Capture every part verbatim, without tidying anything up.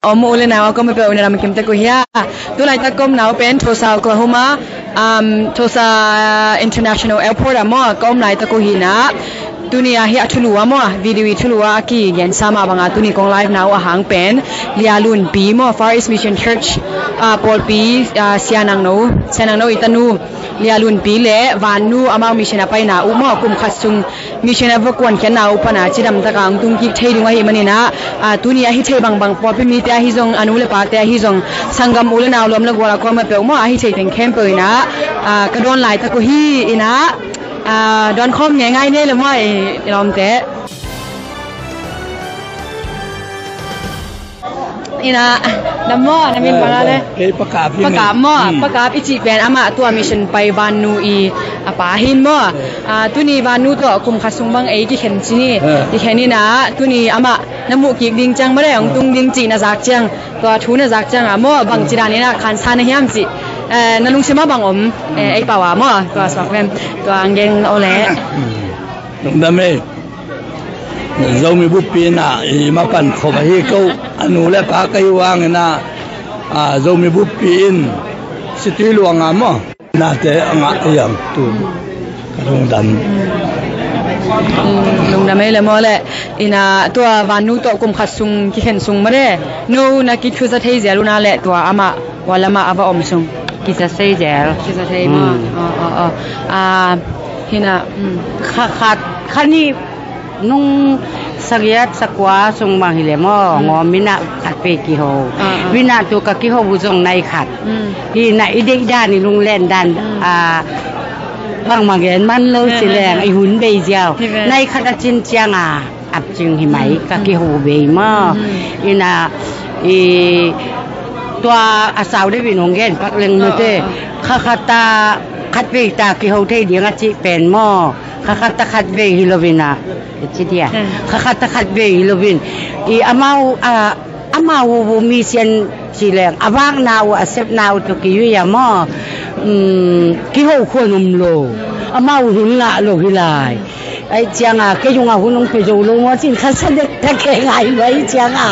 Om u le nau a ka om peuh na ram kim tek uh hia. Tu laitak ka omna uh pen Tulsa, Oklahoma, um, Tulsa International Airport ah maw ka om laitak uh hi na. Tuni a hi a thulu a maw, video i thulu a kigen sa mah banga tuni kong live na uh a hang pen Lia Lunpi maw, Far East Mission Church, ah, pawlpi, ah, Sia Nangno, Sia Nangno i tanu Lia Lunpi le Vannu amau mission a paina uh maw, kum khat sung mission a va kuankhiatna uh pana cidamtaka hong tung kik thei ding uh ahih manin ah, ah, tuni a hi thei bangbang pawlpi mite ahi zong, a nu le pate ahi zong, sanggam u le nau lawm le gual a kuamah peuh maw, a hi thei teng khempeuh in ah, ah, ka dawn laitak uh hi in ah, ah, dawn khawm ngeingai nei le maw, i, i lawmte. Ina, dam maw, na min bang a le? Kei Pakap hi. Pakap maw, hmm. Pakap i cih pen amah tua mission pai Vannu i a pa hin maw. Hmm. Ah, tuni Vannu tawh kum khat sung bang ei kikhen ci ni. Hmm. Kikhen ina, tuni amah na muh kik ding ciang maw le, hong tung ding cih na zak ciang, tua thu na zak ciang a maw, bang ci dan ina khansa na hiam cih. Eh, na lungsim ah bang om, eh, ei pau a maw, tua suak pen, tua ang geng o le. Hmm. Lungdam ei. Zomi buppi in ah i mapan khop ahi ko, a nu le pa ka hi uh hangin ah, a, Zomi buppi in Situi luang a maw nate a ngah hiam tu ka lungdam. Mm, lungdam ei le maw le. Ina tua Vannu tawh kum khat sung kikhen sung maw le, no na kithuza thei zel uh na le tua amah Ua lama a va om sung. Kiza thei zel. Kiza thei maw? Mm. Aw, aw, aw. Ah, hina, mm. Kha khat, kha nih nung sagiat sakua sung bang hi le maw. Mm. Ngawm ina khat pei kiho. Ah, ah. Ina tu ka kiho bu zong nai khat. Mm. Hina i deih dan i lunglen dan. Mm. Ah, bangmah gen man lo ci leng, i hun bei ziau. Hi ve. Nai khat a cin ciang a. Ap cing hi mai, ka kiho bei maw. Ina, i, tua a sau deuh in hong gen pak leng maw te. Kha khat a khat vei ta kiho thei ding a cih pen maw. Kha khat a khat vei hi lo ina. Ci dia. Kha khat a khat vei hi lo in. I amau, a, amau mission ci leng a vakna uh, a sepna uh tawh kizui a maw. Um, kiho khuan om lo. Amau hun ngah lo hi lai. Aih cianga kei zong a hun hong pia zo lo maw cin kha sa dek ta kei ngai lo aih cianga.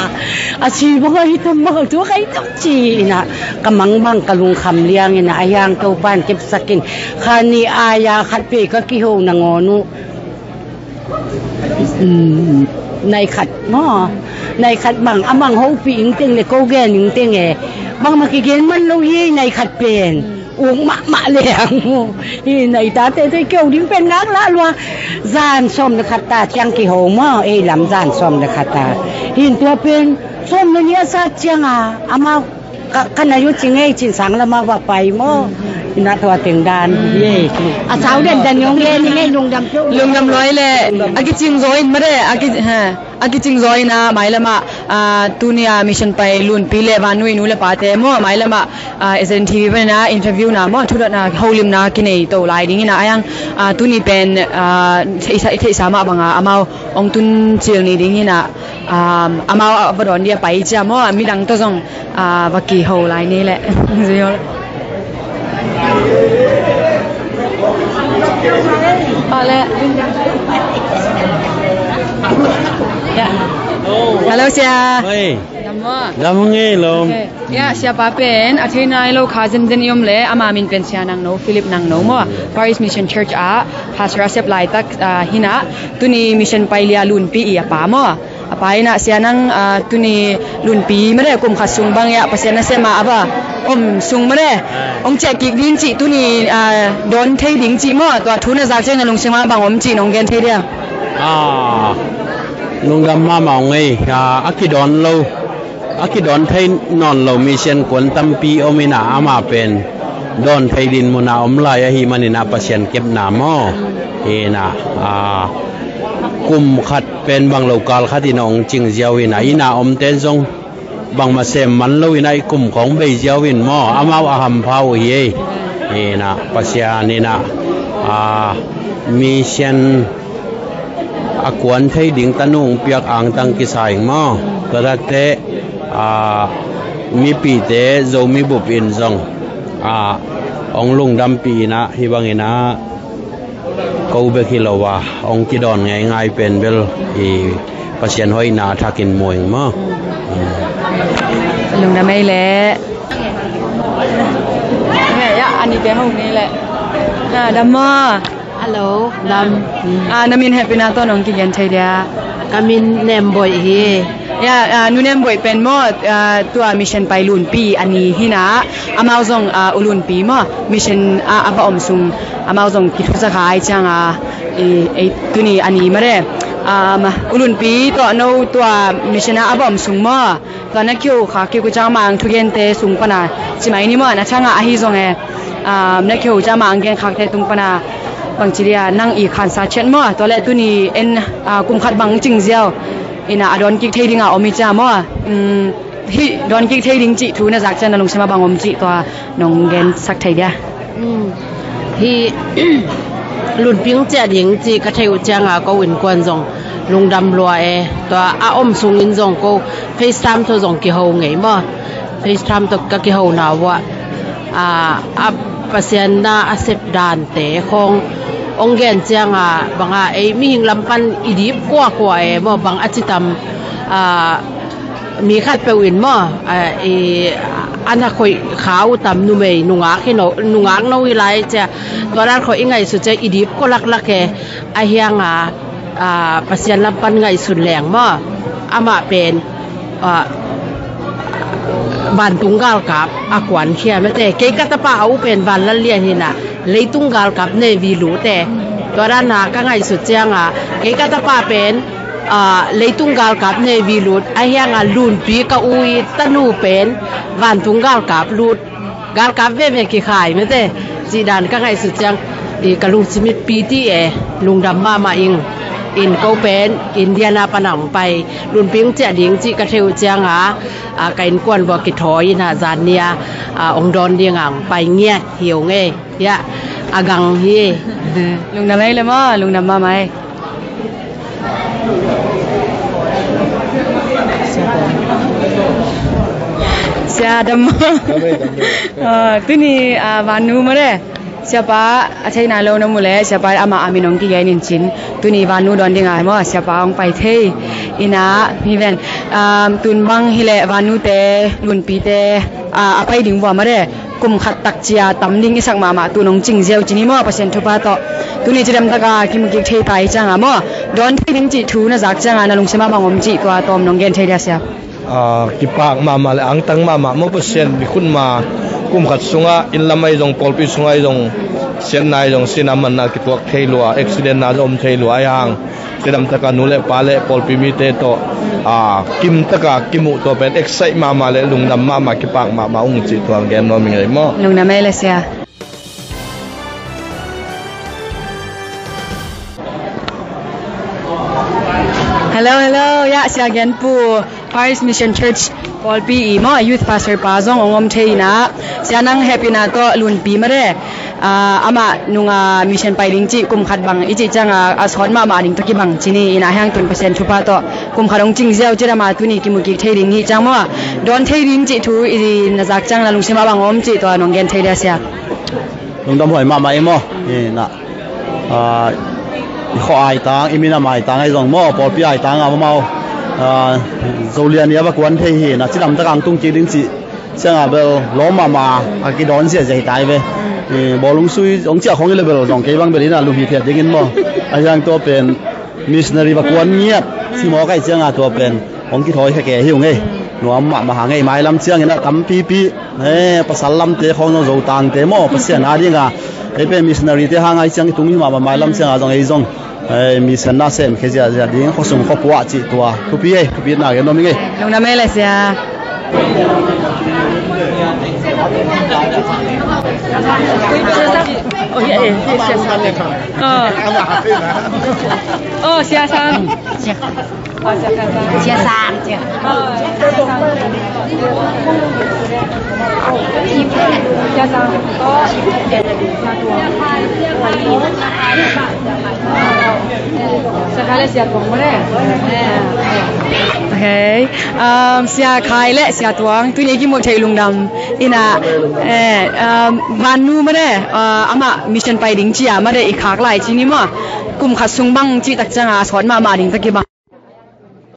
A si bang a hi tam bang a tuak aih tam ci ina ka mangbang ka lungkham liang ina a hiang Topan kepsak in kha nih ai a khat pei ka kiho nangawn uh. Mm, nai khat maw. Nai khat bang a mang hopih ing teng le ko gen ing teng e. Bangmah kigen man lo hi ei nai khat pen. Uk mahmah le ang mu. Hi nai tate te keu ding pen ngak lah lua. Zan sawm le khat ta ciang kiho maw. Ei lam zan sawm le khat ta. Hin tua pen sawm le nih a sat ciang a amau ka, ka na yu ci ngei cin sang lam a va pai maw. Ina tua teng dan. Ye. A sau den dan yong le ni ngei lungdam. Lungdam loi le. A kicing zo in mare. A ki, ha. A kicing zaw ina mailamah, ah, tuni a mission pai Lunpi le Vannu i nu le pate maw, mailamah, ah, S N T V pan ina interview na maw, thudotna holimna kinei to lai ding ina a hiang, ah, tuni pen, ah, theihsa, theihsa mah banga amau hong tun cil ni ding ina, ah, amau a va dawn dia pai cia maw, midang tawh zong, ah, va kiho lai ni leh. Hello, Sia. Oi. Dam maw? Dam ngei lo. Okay. Ya, Siapa pen a thei nai lo kha zenzen i om le ama min pen Sia Nangno, Philip Nangno maw. Far East Mission Church ah pastor a sep laitak, ah, hi na, tuni mission pai lia Lunpi i a pa maw. A pa ina Sia Nang, ah, tuni Lunpi mare kum khat sung bang ia Pasian nasem a a va om sung mare hong ciah kik ding cih tuni, ah, dawn thei ding cih maw, tua thu na zak ciang na lungsim ah bang om cih nong gen thei dia? Ah, lungdam mahmah ung ei, ah, a kidawn lo, a kidawn thei nawn lo mission kuan tampi om ina ama pen dawn thei din muna om lai ahi manina Pasian kepna maw. Ina, ah, kum khat pen bang lo kal khat ina hong cing ziau ina, ina omte zong bangmah sem man lo ina i kum khong bei ziau in maw, amau a hampha uh hi ei. Ina Pasian ina, ah, mission a kuan thei ding tanu hong piak angtang kisa ing maw. Tua takte, ah, mipite Zomi bup in zong, ah, hong lungdampih ina hih bang ina ko bek hi lo a hong kidawn ngeingai pen bel i Pasian hoihna a thakin mu ing maw. Lungdam ei leh. Nge, ya, ani te hong ni leh. Ah, dam maw? Hello, dam. Ah, na min hehpihna tawh nong kigen thei dia? Ka min Nemboih hi. Ya, ah, Nu Nemboih pen maw, ah, tua mission pai Lunpi a ni hi na, amau zong, ah, U Lunpi maw, mission a, a va om sung, amau zong kithusa kha ai ciang a, i, ei, tuni a ni mah de. Um, U Lunpi tawh no tua mission a, a va om sung maw, tua na kiho khak kik uh ciang mah ang thugente sung pana ci mai ni maw, na ciang a ahi zong e, um, na kiho ciang mah ang genkhakte tung pana bangci dia nang i khansa ciat maw, tua leh tuni en, ah, kum khat bang cing ziau ina a dawn kik thei ding a om i cia maw? Um, hih dawn kik thei ding cih thu na zak ciang na lungsim a bang om cih tua nong gensak thei dia? Um, hih Lunpi hong ciah ding cih ka theih uh ciang a ko innkuan zong lungdam lua e. Tua a om sungin zong ko FaceTime tawh zong kiho ngei maw? FaceTime tawh ka kiho na uh ah, a, a Pasian na a sep dante khong hong gen ciang a bang a ei mihing lam pan i dip kuakua e maw, bang a ci tam, ah, mi khat peuh in maw, ah, i, a na khoih kha uh tam, numei nungak hi no, nungak no hi lai cia. Tua dan khong i ngaihsut cia i dip kua laklak e. A hiang a, ah, Pasian lam pan ngaihsun leng maw, amah pen, ah, vantung galkap a kuankhia mate. Kei ka tapa a u pen vanlallian hi na, leitung galkap Navy lut e. Tua dan a ka ngaihsut ciang a, kei ka tapa pen, ah, leitung galkap Navy lut, a hiang a Lunpi ka u i tanu pen vantung galkap lut. Galkap veve kikhai mate. Cih dan ka ngaihsut ciang i ka lungsim i pite e, lungdam mahmah ing. In ko pen Indiana pan a hong pai, Lunpi hong ciah ding cih ka theih uh ciang a, ah, ka innkuan bua kithawi ina zan ni a, ah, hong dawn ding a hong pai ngiat hi ung e. Ya, a gang hi. Lungdam ei leh maw, lungdam mahmah ei. Sia dam. Ah, tuni, ah, vannu mare. Siapa a theina lo na mu leh, siapa ama amin hong kigen in cin. Tuni vannu dawn ding a maw, siapa hong pai thei. Ina, hi ven. Um, tun bang hi leh vannute, Lunpite, ah, a pai ding vua mare. Kum khat tak cia tam ding i sak mahmah tu nong cing ziau cin hi maw, Pasian thupha tawh. Tuni cidam taka kimu kik thei ta i ciang a maw, dawn thei ding cih thu na zak ciang a na lungsim a bang om cih tua tawm nong gen thei dia sia. Ah, kipak mahmah le angtang mahmah maw, Pasian i khut ma kum khat sungah inn lam ahi zong, pawlpi sungah ahi zong, siatna ahi zong, sina manna kituak thei lua, accident na zong om thei lua ahi hang. Cidam taka nu le pa le pawlpi mite tawh, ah, kim taka kimuh tawh pen excite mahmah le lungdam mahmah, kipak mahmah ung cih tua gen nuam ing ei maw. Lungdam ei le sia. Hello, hello. Ya, sia gen pu. Paris Mission Church pawlpi i maw, youth pastor pa zong hong om thei ina, sia nang hehpihna tawh Lunpi mare, ah, amah nunga mission pai ding cih kum khat bang i cih ciang a, a sawt mahmah ding tawh kibang cin hi ina, hiang tun Pasian thupha tawh kum khat hong cing ziau cidam a tuni kimu kik thei ding hi ciang maw, dawn thei ding cih thu i na zak ciang na lungsim a bang om cih tua nong gen thei dia sia. Lungdam huai mahmah i maw. Ina, ah, i khua aitang, i minam aitang ahi zong maw, pawlpi aitang a maw, ah, Zolian i a va kuan thei hi na, cidam taka ang tung kik ding cih ciang a bel lawm mahmah a kidawn ziahziah hi tai ve. I, bawlung sui hong ciah khong i le bel zong kei bang bel ina lum hi phiat dingin maw. A hiang tua pen missionary va kuan ngiat si maw kai ciang a tua pen hong kithawi kha ke hi ung ei. Nuam mahmah hang ei, mailam ciangin a tampipi, eh, pasal lamte khawng zong Zotangte maw, Pasian a dinga ei pen missionary te hang ai ciang i tung hi mahmah, mailam cianga zong ei zong, eh, mission na sem khe ziahziah ding, khuasung khuapuah cih tua thupi ei, thupi na gen nuam ing ei. Lungdam ei le sia. Oh, sia sang. Sia sang, sia. Sia sang. Sia sang le sia tuang mare. Okay. Um, sia khai le sia tuang. Tuni kimu thei lungdam. Ina, eh, um, vannu mare. Uh, ama mission pai ding cia mare i khak lai cini maw. Kum khat sung bang cih tak cianga sawt mahmah ding tak kibang.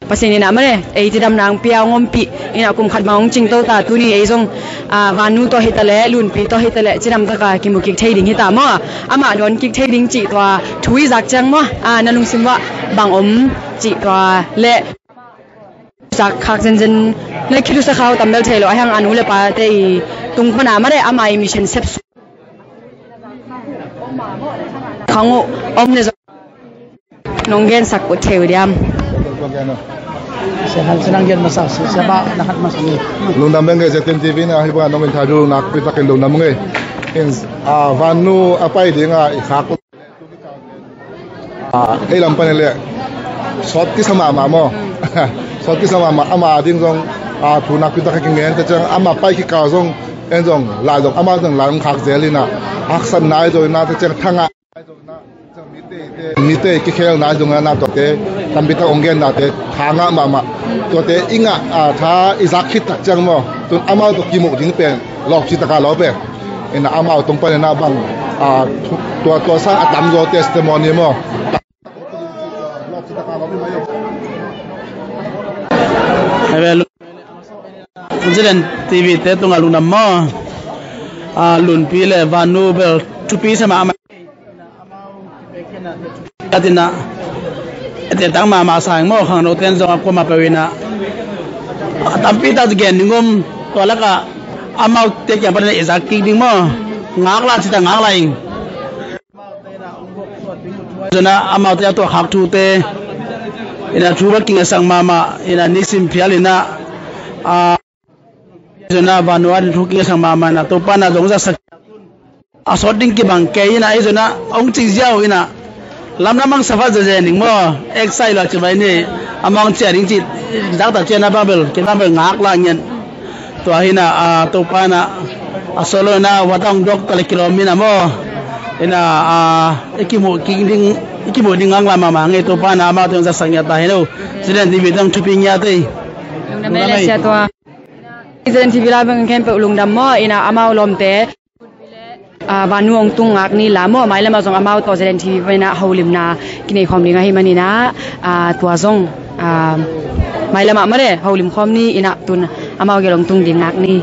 Pasian in ah mane, ei cidamna hong pia, hong ompih in ah, kum khat bang hong cingto ta. Tuni ei zong, ah, Vannu tawh hi ta leh, Lunpi tawh hi ta leh, cidam taka kimu kik thei ding hi ta maw. Amah dawn kik thei ding cih tua thu i zak ciang maw, ah, na lungsim uah bang om cih tua leh zak khak zenzen. Na kilusa khau tam bel thei lo, a hiang a nu le pate i tung khona mane, amah i mission sep su khang uh om le zong nong gensak uh thei uh diam? Sia Hal, sia nang gen masa, sia, sia Bah, na khat masa ni. Lungdam beng e, ZNTV na hi bang nong interview nakpi takin lungdam nge. In, ah, Vannu a pai dinga i khak, ah, ei lam pan le sawt kisa mahmah maw. Sawt kisa mahmah, ama ding zong, ah, thu nakpi takin kingen te ciang, ama pai kikal zong, en zong, lai zong, ama zong lai hong khak zel in ah, haksatna i zo in ah te ciang, thangah mite kikhelna zong a na tuate tampi tak hong gennate tha ngah mahmah. Tuate i ngah, ah, tha i zak khit tak ciang maw, tun amau tawh kimuh ding pen lawpci taka lo pen. In ah amau tung panin ah bang, ah, thu-, tua, tua sang a tamzaw testimony maw. ZNTV te tungah lungdam maw. Ah, Lunpi le Vannu bel thupi sa mahmah. Atina, ete tang mahmah sa ing maw, khangno ten zong a kuamah peuh in ah, a tampi tak gen ding om, tua lakah amaute kiang panin i zak kik ding maw. Ngaklah cita ngaklah ing. Zona amaute a tuahkhak thute in ah thu va kingasak mahmah in ah, nisim phial in ah, a, zona Vannu a thu kingasak mahmah in ah, Topa in ah zong zatsak a sawt ding kibang kei in ah, ei zona hong cing ziau in ah, lamlam hong sa vat zezen ding maw. Excite lo a ci vai ni, amah hong ciah ding ci, zaktak ciah na bang bel, kei bang bel ngaklah ngen. Tua hi in ah, a, Topa in ah a solo in ah vatang dok ta le kilawm in ah maw. In ah, a, i kimuh kik ding, i kimuh ding ngaklah mahmah nge. Topa in ah amaute hong zatsak ngiat ta hen aw. ZNTV tang thupi ngiat ei. Lungdam ei le sia tua. ZNTV la beng khempeuh lungdam maw. In ah amau lawmte, ah, Vannu hong tung ngak ni la maw, mailam ah zong amau tawh ZNTV in ah holimna kinei khawm ding ahih manin ah, ah, tua zong, ah, mailam ah mane holim khawm ni in ah, tun amau gel hong tung ding ngak ni.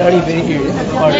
Not even here. This is hard.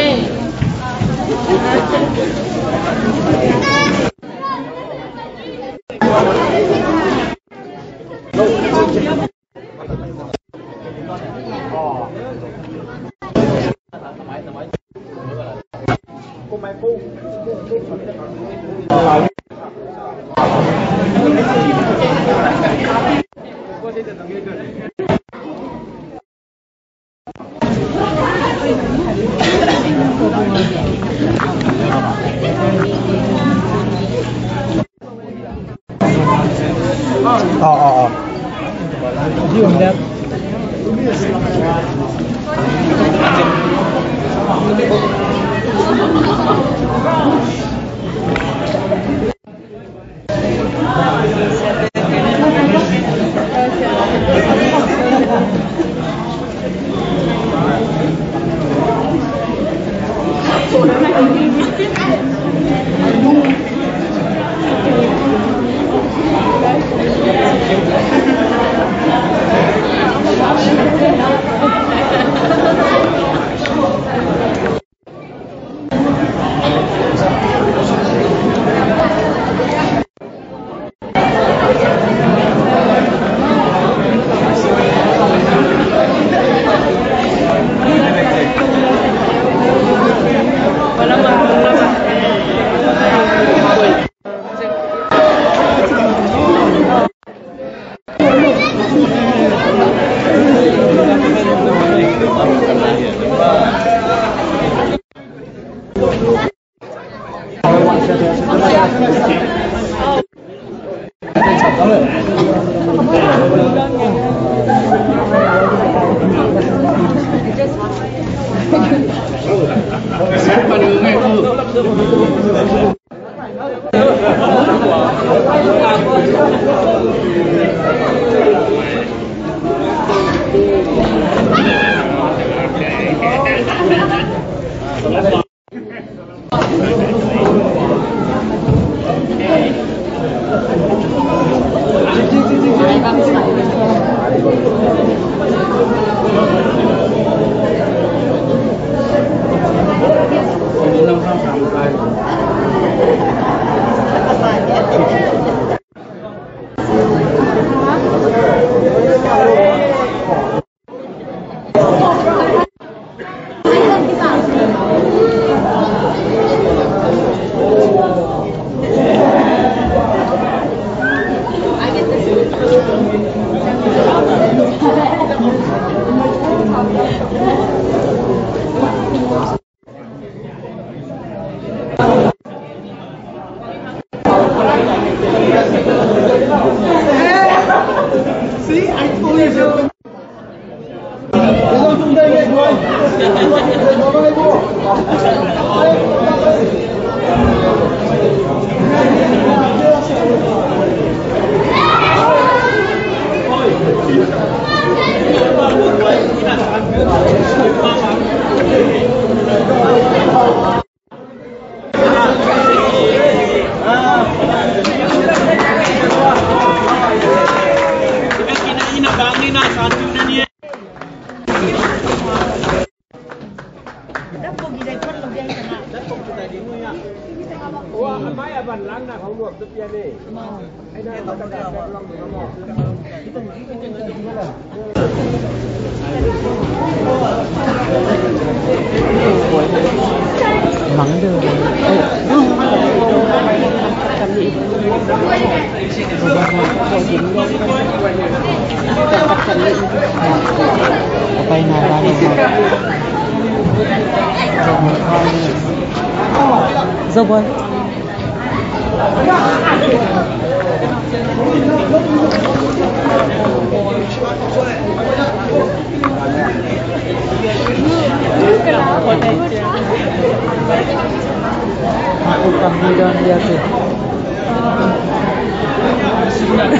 Zoboi.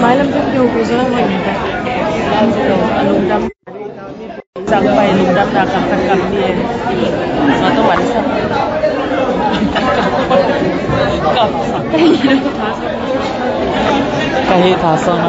Mailam tum kiu kiu zong mo in ka. Lungdam. Sang pai lungdam na kam tak kam ni. Sa to wan sa. Kam sa. Ka hi tha sa na.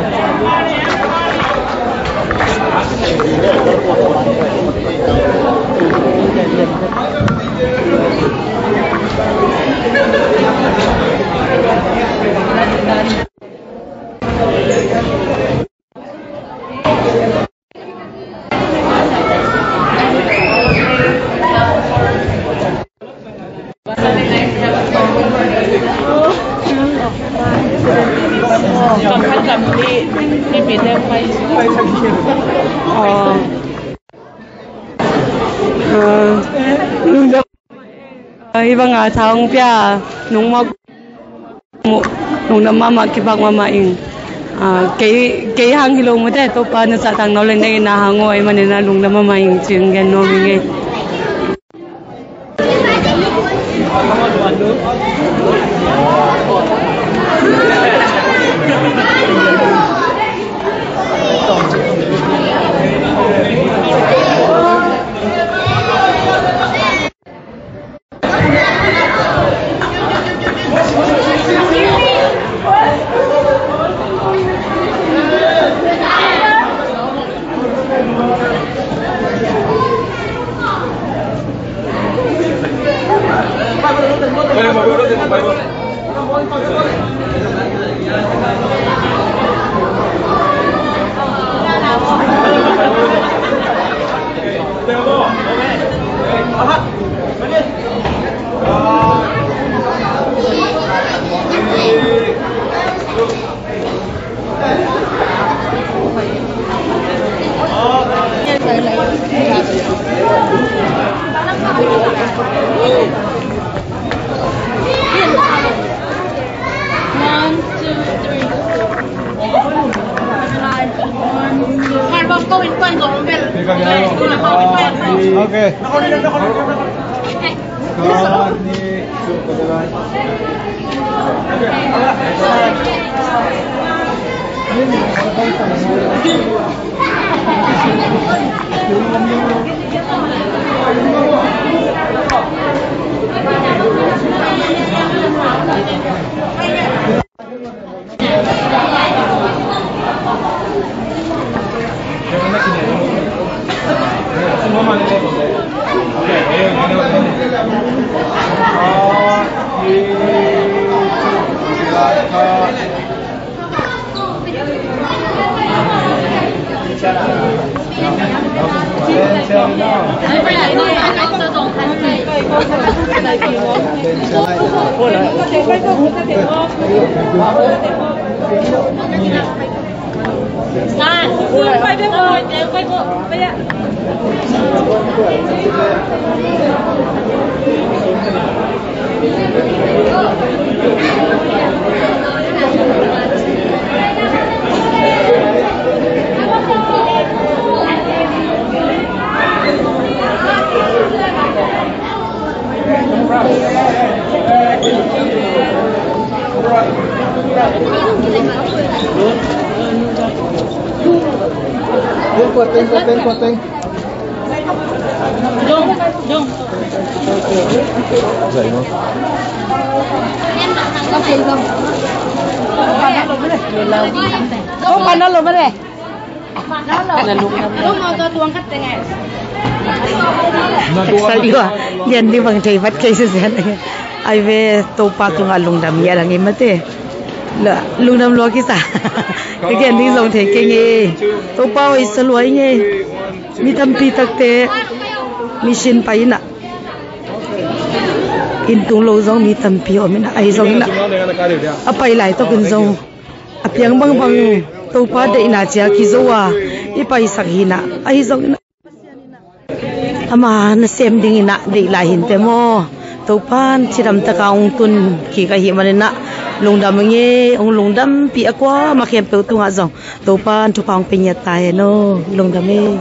Hih banga tha hong pia nungmah, lungdam mahmah, kipak mahmah ing. Kei, kei hang hi lo mate, Topa na zahtakna uh le na hang uh ahih manin ah lungdam mahmah ing ci-in gen nuam ing ei. One, two, three. One, two. Okay. Peng, kuat peng, kuat peng, kuat peng. Kong pan na lo mah le. Sal iwa, lian di bang thei vat kei sa sian. Ai ve, Topa tungah lungdam hi a lang i mate. Lungdam lua kisa. Ka gen ding zong thei kei nge. Topa hoih sa lua i nge. Mi tampi takte mission pai inah, inn tung lo zong mi tampi om inah, ahi zong inah, a pai laitakin zong a piang bangbang Topa deihna cia kizo a i paisak hi inah, ahi zong inah ama nasem ding inah deih lai hinte maw? Topan cidam taka hong tun kik ahih man inah lungdam ing e. Hong lungdampih a kuamah khempeuh tungah zong Topan thupha hong pe ngiat ta hen aw. Lungdam e.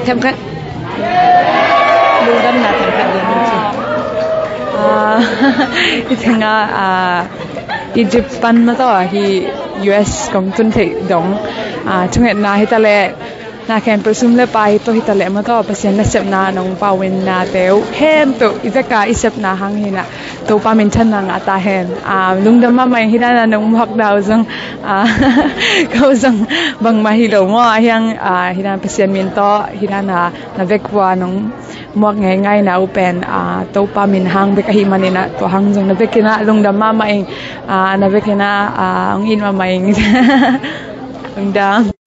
Themkhat. Lungdamna themkhat lian ding ci. Ah, i tengah, ah, Egypt pan mataw hi U S kong tun theih dong. Ah, thungetna hi taleh, na khempeuh sum le pai tawh hi taleh mataw Pasian nasepna nong pau in nate uh khempeuh i veka i sepna hang hi inah Topa minthanna ngah ta hen. Ah, lungdam mahmah ing. Hi dana nong muak dau zong, ah, ko zong bangmah hi lo maw? Ahi hang, ah, hi dana Pasian min tawh hi dana na vek vua nong muak ngeingai na uh pen, ah, Topa min hang bek ahih man inah tua hang zong na vek inah lungdam mahmah ing. Ah, na vek inah, ah, hong it mahmah ing. Lungdam.